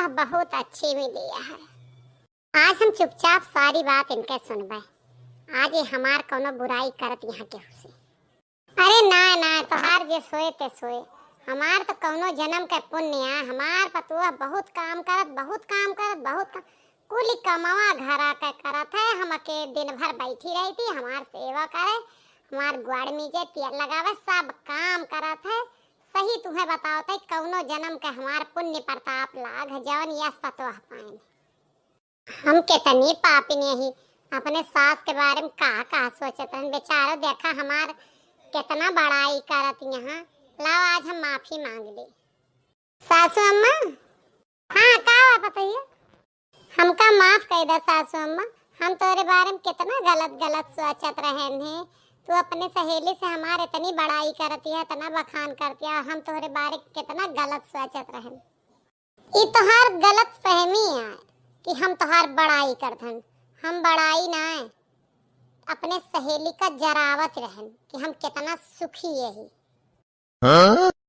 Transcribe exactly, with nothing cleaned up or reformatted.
बहुत अच्छी मिली है। आज हम चुपचाप सारी बात इनके सुनबे। आज ये हमार कौनो बुराई करत यहाँ केहू से। अरे नाय नाय, तोहार जे सोए ते सोए, हमार तो कौनो जन्म के पुण्य है। हमार पतोह बहुत काम करत, बहुत काम करत, बहुत काम, कुल कमवा घरा के करत है, हमके दिन भर बैठी रहती, हमार सेवा करे, हमार ग्वाड़ मीजे, तेल लगावे, सब काम करत है। सही तुम्हें बताओ ते कौनो जन्म के हमार पुण्य प्रताप लाग जौन यस पतोह पाइन। हम कितनी पापिन यही, अपने सास के बारे में का का सोचत रहन। बेचारो देखा हमार कितना बड़ाई करत यहाँ। लाओ आज हम माफी मांग ली। सासू अम्मा, हाँ का हुआ बताइए? हमका माफ कर दे सासू अम्मा, हम तोरे बारे में कितना गलत गलत सोचत रहन है। तू अपने सहेली से हमार इतनी बड़ाई करती है, इतना बखान करती है, और हम तोरे बारे में कितना गलत सोचत रहन। ई तोहार गलत फहमी है कि हम तोहार बड़ाई करत हन। हम बड़ाई ना है, अपने सहेली का जरावत रहन कि हम कितना सुखी यही। हाँ?